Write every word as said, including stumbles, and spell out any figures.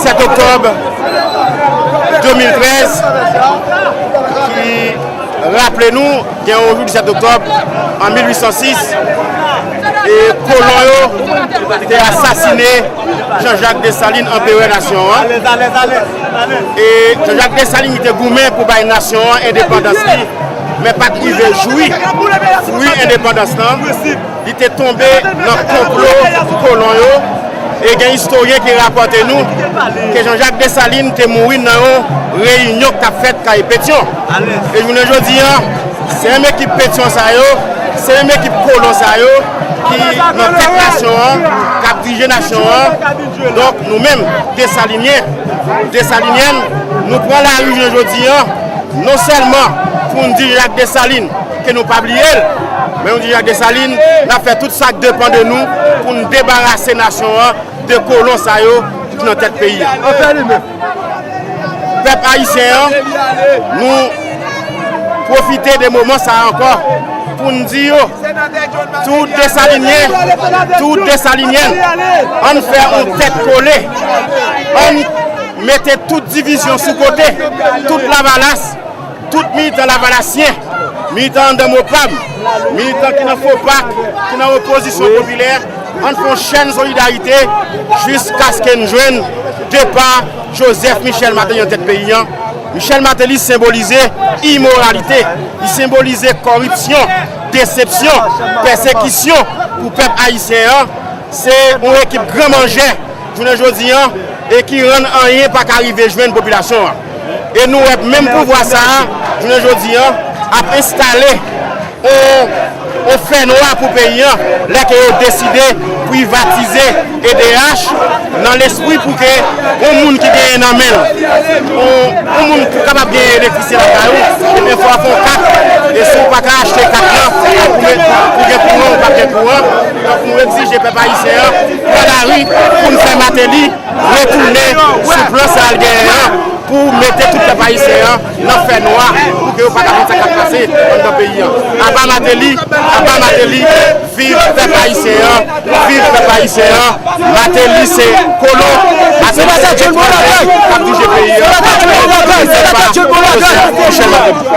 Sèt oktòb de mil trèz, ki raple nou, gen yon jou disèt oktòb an mil uit san sis, e kolon yo te asasine Jean-Jacques Dessalines, anperè nasyon an. E Jean-Jacques Dessalines ki te goumen pou bay nasyon an endepandans li, men pa t rive jwi fwi endepandans lan. Li te tonbe nan konplo kolon yo. E gen istoryen ki rapòte nou ke Jean-Jacques Dessalines te mouri nan yon reyinyon k t ap fèt kay Petyon. E jounen jodi a, se menm ekip Petyon sa yo, se menm ekip kolon sa yo ki nan tèt nasyon an, k ap dirije nasyon an. Donk, nou menm, Desalinyen, Desalinyèn, nou pran lari jounen jodi a, non sèlman pou n di Jean-Jacques Dessalines ke nou pa bliye l, men nou di Jean-Jacques Dessalines, n ap fè tout sa k depann de nou pou n debarase nasyon an de kolon sa yo ki nan tèt peyi a. Pèp ayisyen an, nou pwofite de moman sa a ankò pou n di yo, tout Desalinyen, tout Desalinyèn, ann fè yon tèt kole, ann mete tout divizyon sou kote, tout lavalas, tout militan lavalasyen, militan anndan MOPAB, militan ki nan FOPAK, ki nan opozisyon popilè, ann fè yon chèn solidarite jiskaske n jwenn depa Joseph Michel Martelly nan tèt peyi a. Michel Martelly senbolize imoralite, li senbolize kòripsyon, desepsyon, pèsekisyon pou pèp ayisyen an. Se yon ekip gran manjè jounen jodi a, e ki rann anyen pa ka rive jwenn popilasyon an. E nou wè menm pouvwa sa a, jounen jodi a, ap enstale yon, yon fènwa pou peyi a, lè ke yo deside privatize E D H, nan lespri pou ke yon moun ki genyen nan men l, yon, yon moun pou kapab genyen elektrisite lakay ou, ebyen, fò w fè yon kat, e si w pa ka achte kat lan, pou gen kouran, ou p ap gen kouran. Donk, nou egzije pèp ayisyen an pran lari pou n fè Martelly retounen sou plan sa l genyen an, pou mete tout pèp ayisyen an nan fènwa, pou ke yo pa ka konn sa k ap pase anndan peyi a. Aba Martelly, aba Martelly, viv pèp ayisyen an, viv pèp ayisyen an. Martelly se kolon, Martelly se etranjè k ap dirije peyi a, e se pa Joseph Michel Martelly.